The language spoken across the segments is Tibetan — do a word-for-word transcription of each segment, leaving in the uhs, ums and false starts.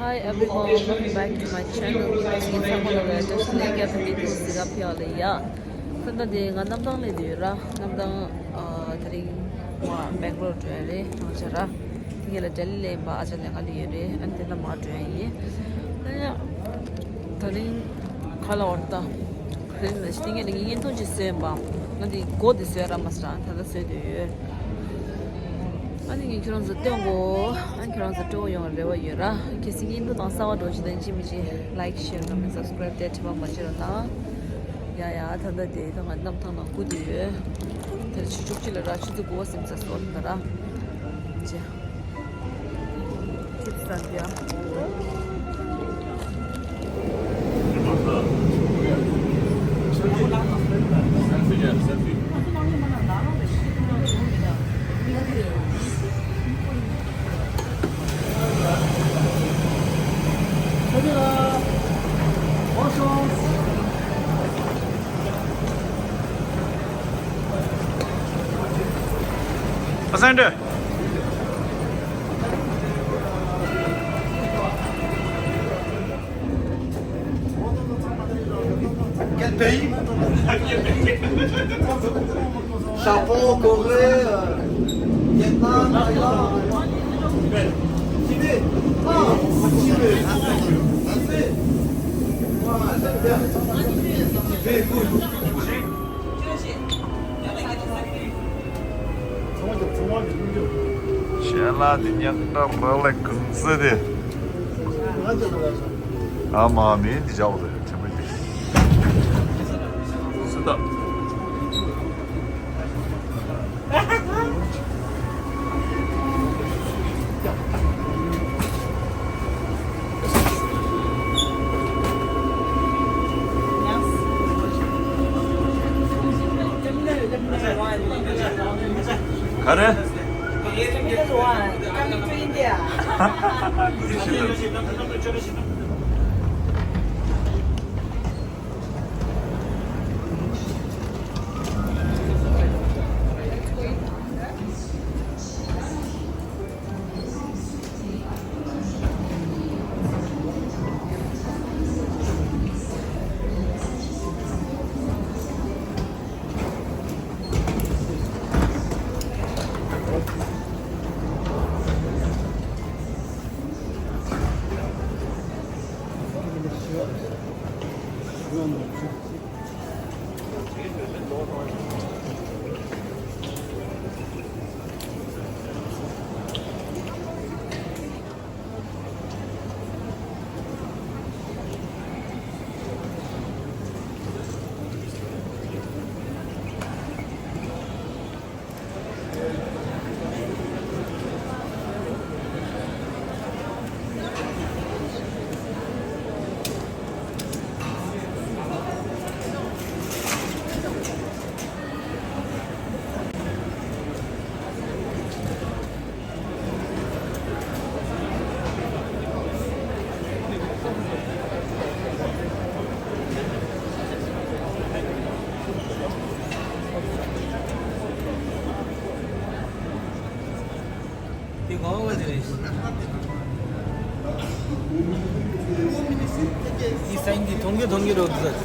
Hi everyone, welcome back to my channel. ངེད་ཚང་མ་ལ་བཀྲ་ཤིས་བདེ་ལེགས། ད་ལྟ་དེ་ཐུགས་སུ་ག་ཕེབས་ལ་ཡ། ད་ལྟ་དེ་ང་གནམ་ཐང་ལ་སླེབས་ཡོད་ར། གནམ་ཐང་ཨ་དེ་རིང་ང་སྦེང་ལོར་འགྲོ་ཡ་རེད། ང་ཆ་ར། དེ་ག་ལ་ལྡི་ལི་ལ་ཡིན་པ་ཨ་ཅག་ལས་ཀ་ལས་ཡོད་རེད། ཨ་ནི་དེ་ལ་མར་འགྲོ་ཡ་ཡིན། ཨ་ནི་དེ་རིང་ག་ལ་འོར་ད། དེ་ནས་ཤི་ཏིང་ངེ་ནི་ངའི་བརྙན་ཐུང་ཅིག་བཟོས་ཡིན་པ། ང་འདི་མགོ་འདི་བཟོས་ར་མ་ཟ་ར་ད་ལྟ་བཟོས་བསྡད་ཡོད། ཨ་ནི་ངས་ཁྱོད་རང་ཚོ་སྟོན་གོ། ཨ་ནི་ཁྱོད་རང་ཚོ་སྤྲོ་བོ་ཡོང་བའི་རེ་བ་ཡོད་ར། གལ་སྲིད་བརྙན་ཐུང་དང་གསར་པ་འགྲོ་ཆེད་དང་ཅི་མི་ཅི་like share comment subscribe དེ་དྲི་བ་མ་བྱེད་རོགས་གནང་། ཡ་ཡ། ད་ལྟ་དེ་ད་ང་གནམ་ཐང་ནང་སྒུག་བསྡད་ཡོད། དེར་ཆུ་ཚོད་བཅུ་གཅིག་ལ་ར། ཆུ་ཚོད་དགུ་པ་ཟིན་ཚར་སོང་ད་ར། ཅེ། Chips and yeah. Asante. Quel pays? Japon, Corée, euh, Vietnam, Thaïlande, Tibet. Ah, Tibet. Tibet. Voilà, j'aime bien. Tibet, cool. ཞལ་ལག་འདི་ཉག་ཕྲ་ར་ལ་གང་ས་དེ། ཨ་མ་མིན་འདི་ཅག་ཟེར་དྲན་པ་འདི། སུ་ད། ག་རེ། དེ་གོང་བ་དེ་རེད། འདི་སའིན་འདི་མཐོང་གི་མཐོང་གི་རོགས་དུ་ཟ།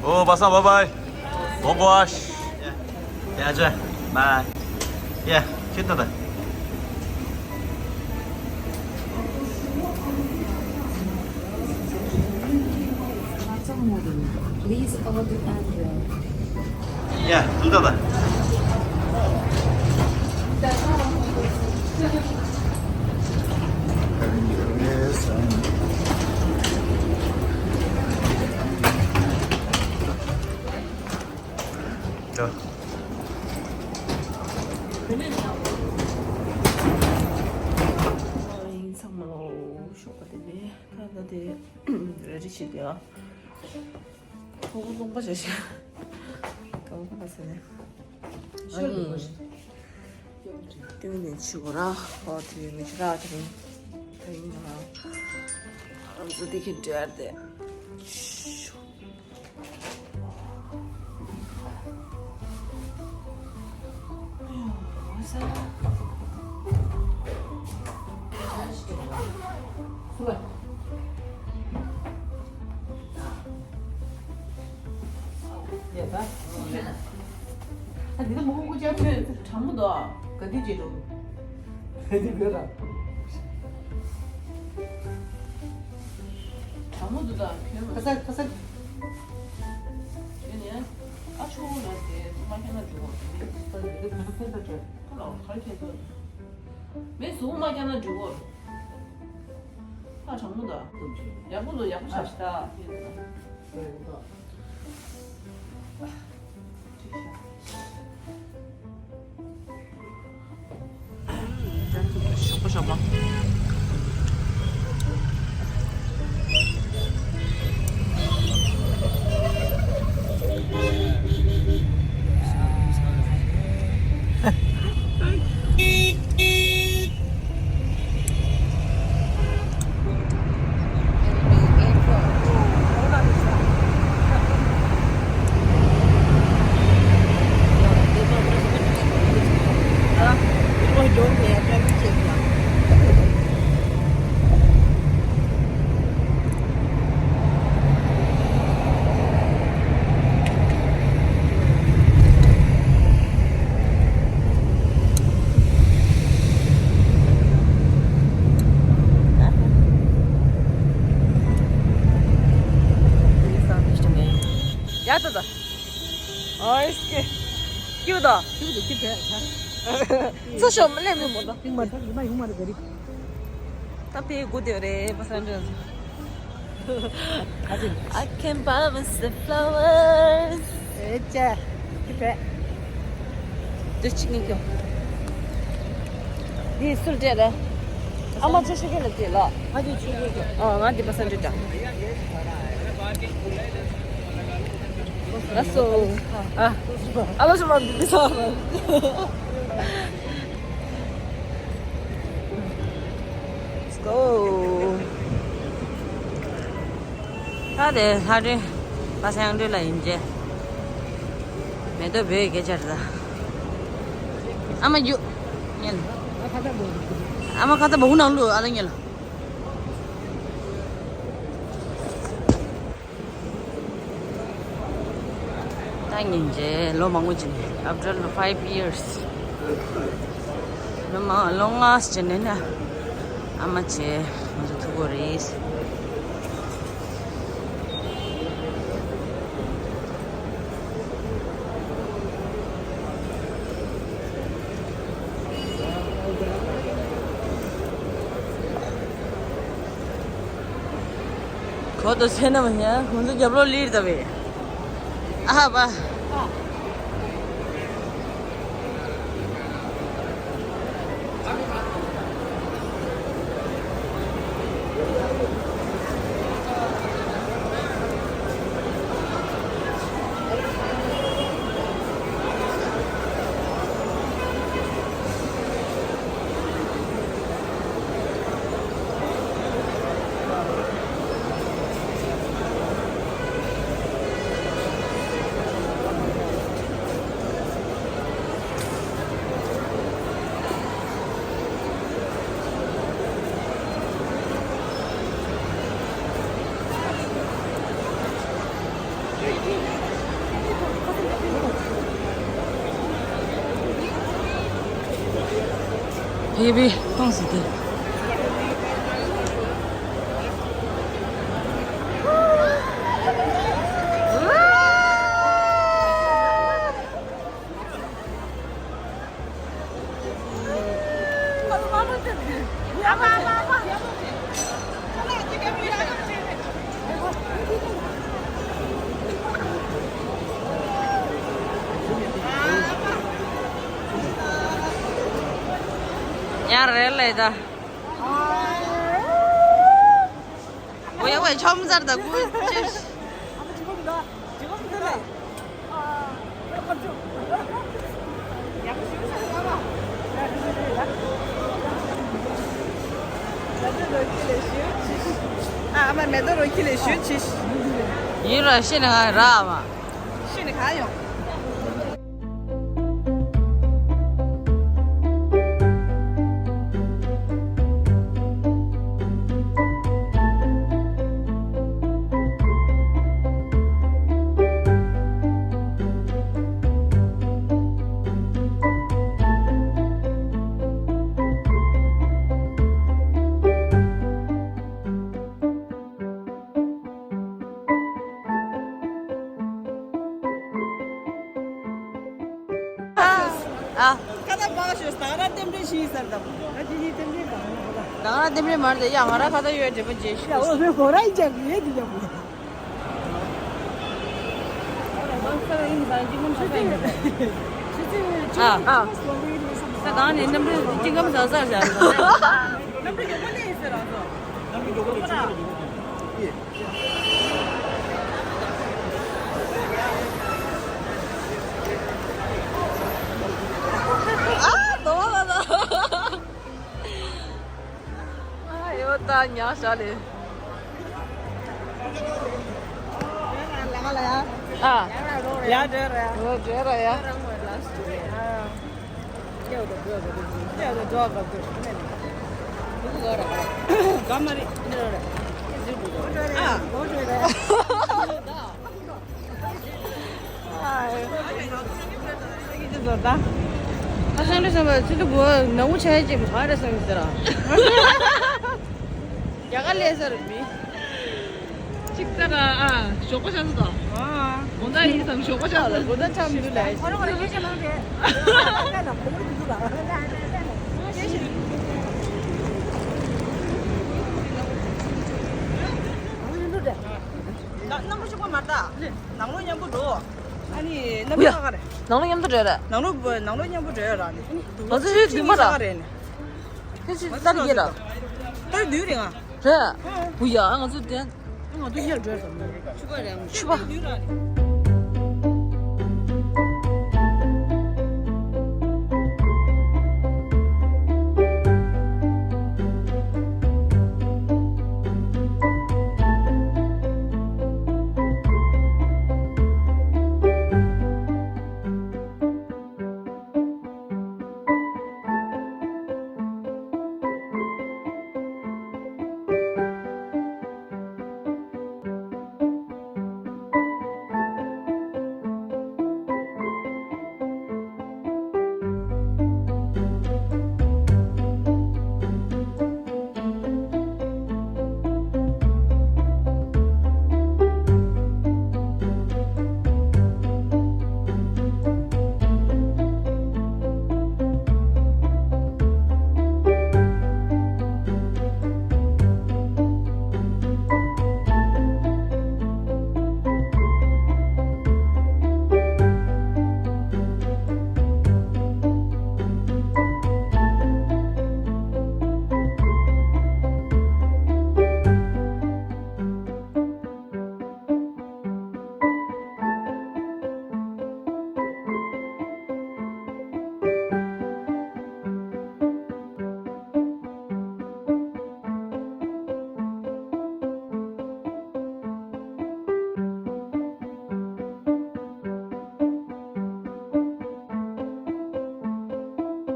Oh, Basan, bye bye. Bon courage. Yeah, yeah, bye. Yeah, kita dah. Please order and, uh, yeah, tu dah. ཚང་མ་ལོ། ཞོགས་པ་དེ་ནས་ད་ལྟ་དེ་རེ་རེ་བྱེད་དེ་ཨ། ཁོ་བོ་ལུང་པ་བྱ་ཤག་གང་ག་ཟེར་ནས། ཨ་ནི། ཏིང་ནས་ཕྱི་གོ་ར། ཨོ་དེ་མི་ཤི་ར་དེ་རིང་། དེ་རིང་ང་ང་ཚོ་དེ་གི་འབྲེལ་དེ། ཨ་འདི་ད་མོ་ཧོང་ཀུ་ཅག་ཁྱོད་གྲང་མོ་འདུག་ག་དུས་བྱེད་འགྲོ། ག་དུས་བྱེད་ར། གྲང་མོ་འདུག་ད་ཁྱོད་ཁ་སང་ཁ་སང་། ཁྱོད་ནས་ཨ་ཆོག་གོ་ན་དེ་མ་ཁྱེར་ན་འགྲོ་གོ། ཁ་ལ་ག་རེ་ཁྱེར་འགྲོ། མེ་ཟུག་མ་ཁྱེར་ན་འགྲོ་གོ། ཨ་གྲང་མོ་འདུག་ཡག་པོ་འདུག་ཡག་པོ་ཆགས་ཤག་ད་ཁྱེད་འདུག་ཞོགས་པ་ཞོགས་པ། ཡ་ད་ད། ཨོ་ཨིས་ཀེ། ཀྱུ་ད། ཀྱུ་ད་ཀྱུ་ད། ཚོ་ཤོ་མ་ལེ་མི་མོ་ད། ཡུང་མ་ད་ཡུང་མ་ཡུང་མ་ད་ག་རི། ད་པེ་གོ་དེ་རེ་པ་སན་ཏྲེ། I can buy myself flowers. ཨེ་ཅེ། ཀྱུ་ད། དེ་ཅི་ངེ་ཀྱོ། འདི་སུར་སྤྲད་རེད། ཨ་མ་ཆོས་ཤོད་ཁྱེད་ལ་སྤྲད་ལ། ང་དེ་ཆོས་ཤོད་ཀྱི། ཨ་ང་འདི་པ་སན་ཏྲེ་ད། ལགས་སོ། ཨ། ཨ་ལོ་ཤོ་མ་འདི་སོ། Let's go. ད་དེ་ལྷ་སྒྲོན་པ་སངས་སྒྲོན་ལ་ཡིན་རྗེས། མེ་ཏོག་བོད་ཡིག་སྐད་ཆ་རེད་ད། ཨ་མ་རྒྱུ། ཉན། ཨ་མ་ཁ་ཏ་བ་ཧུ་ནང་ལུ་ཨ་ལ་ཉན་ལ། ད་ཉིན་རྗེས་ལོ་མང་པོ་ཅིག་ནས། After five years. ལོ་མང་ལོ་ལྔ་ཅིག་ནས་ན་ཨ་མ་བྱས་ང་ཚོ་ཐུག་གོ་རེད། གོ་དོ་སེ་ན་མ་ཉ་ཁོང་ཚོ་རྒྱབ་ལོགས་ལིར་ད་བས། ཨ་བ། ཕེབས་པའི་ཐོངས་སུ་དེ། ཡང་རེད་ལས་ད། ཝེ་ཝེ་ཆོམ་ཟར་ད་གུ་ཅེ། ཨ་མ་མེ་ཏོག་རོ་ཁྱི་ལས་ཞུ་ཆི། ཡིན་ར་ཤི་ནི་ང་ར་མ། ཤི་ནི་ག་ཡོང་། ཨ། ཁ་ད་བག་ཤོས་ད་ར་རྟེན་འབྲེལ་ཤིག་ཟེར་དང་། ད་ཅི་ཡི་རྟེན་འབྲེལ་དང་། ད་ང་ར་རྟེན་འབྲེལ་མར་དེ་ཡ་ང་ར་ཁ་ད་ཡོད་འདྲེ་པོ་རྗེས་ཤིག་ཡ་འོ་བོད་གོ་ར་ཡི་ཅག་ཡོད་དེ་ཡ་བོ། ཨ། ཨ། ད་གང་ནས་རྣམ་འགྲེལ་ཅི་གམ་ཟ་ཟ་བཞག་རེད། རྣམ་འགྲེལ་མགྱོགས་པོ་ནས་ཟེར་རང་ཚོ། རྣམ་འགྲེལ་མགྱོགས་པོ་ནས་ཟེར་རང་ཚོ། ཨ། དོ་བ་ལ་དོ། ཨ་ཡོ་ད་ཉག་ཤ་ལེ། ཨ། ཡ་འདྲ་ར་ཡ། འོ་འདྲ་ར་ཡ། ཁ་སང་ལོ་སོང་བ་ཚུལ་དུ་གོ་ནང་མོ་ཆ་ཡ་ཅེ་མ་རེད་སོང་ཟེར་ར། རྒྱ་གར་ལས་ཟེར་མི། གཅིག་ལྟ་ར་ཨ་ཞོགས་པ་ཆགས་སོ་དང་། ཨ། དགོང་དག་ཡིན་ཙང་ཞོགས་པ་ཆགས་སོ་དགོང་དག་ཆགས་མི་འདུག་ལས། ཁོ་རང་ལ་ཡོད་ཤ་ལང་རེད། རྣམ་པ་གཅིག་པ་མ་རེད་ད། ནང་ལོགས་མཉམ་པོ་འགྲོ། ཨ་ནི་རྣམ་པ་ག་ག་རེད། ནང་ལོགས་མཉམ་དུ་འགྲོ་རེད། ནང་ལོགས་ནང་ལོགས་མཉམ་པོ་འགྲོ་ཡ་ར་ནི། ང་ཚོ་ཡུལ་བདུན་པ་ར། རེད་ནི། ཁྱེད་ཚོ་ལྟར་རྒྱས་ར། ལྟར་བདུན་རེད་ང་། རེད། བུ་ཡ་ང་ཚོ་དེ། ང་ཚོ་ཡར་འགྲོ་ཡ་དང་མོ། ཆུ་པ་རེད། ཆུ་པ། བདུན་ར་ནི།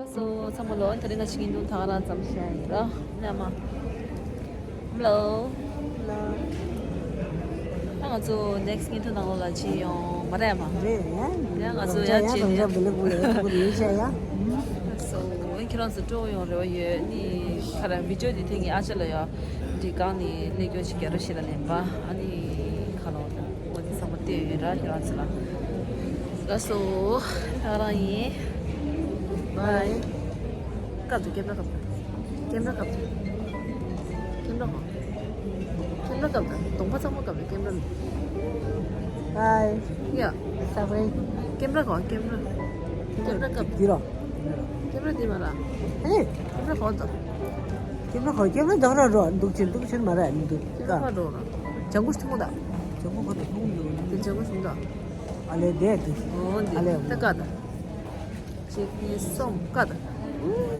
ལགས་སོ། ཚང་མ་ལོ། དེ་རིང་ང་ཞིག་ཡིན་འདུག་ད་ག་རང་ཙམ་བཤད་ཡིན་ར། ནས་མ། ཧེ་ལོ། ད་ང་ཚོ་ནེག་སི་ཉིན་ཐོ་ནང་ལོགས་ལ་ཕྱིན་ཡོང་མ་རེད་མ། རེད་ཡ། ཡ་ང་ཚོ་ཡ་ཕྱིན་ནས། ལགས་སོ། ཨེ་ ཁྱེད་རང་ཚོ་སྤྲོ་བོ་ཡོང་རེ་བ་ཡོད། ནི་ཁ་ར་བི་ཌིའོ་འདི་ཐེངས་ཀྱི་ཨ་ཅག་ལ་ཡ་འདི་གང་ནི་གླེང་སྐྱོར་ཅིག་རྒྱག་རོགས་བྱེད་ལ་ལན་པ། ཨ་ནི་ཁ་ལོ་འོ་འདི་ཚང་མ་བལྟས་ཡོད་ར། ཁྱེད་རང་ཚོ་ལ་ལགས་སོ། ད་རང་ཡིན། བའི། ཀ་ཏུ་ཀེམ་ར་ཀ་ཏུ། ཀེམ་ར་ཀ་ཏུ། ཀེམ་ར་ཧོ། ཀེམ་ར་ཀ་ཏུ། གདོང་པ་ཚང་མ་ཀ་ཏུ་ཀེམ་ར་མི། བའི། ཡ། ས་བའི། ཀེམ་ར་ཧོ་ཀེམ་ར། ཀེམ་ར་ཀ་ཏུ། འདི་རོ། ཀེམ་ར་འདི་མ་ར། ཨེ། ཀེམ་ར་ཧོ་ཏོ། ཀེམ་ར་ཧོ་ཀེམ་ར་འདང་ར་རོ་འདུག་ཆེན་འདུག་ཆེན་མ་ར་འདུག་ཀེམ་ར་ཧོ་རོ་ར། ཇང་གུ་ཐུང་ད། ཇང་གུ་ཧོ་ཏོ་ཐུང་འདུག་འདི་ཇང་གུ་ཐུང་ད། ཨ་ལེ་དེ་དུ། ཨོ་འདི། ཨ་ལེ། ད་ཀ་ཏུ། གཅིག་གཉིས་གསུམ་ཀ་ཏུ།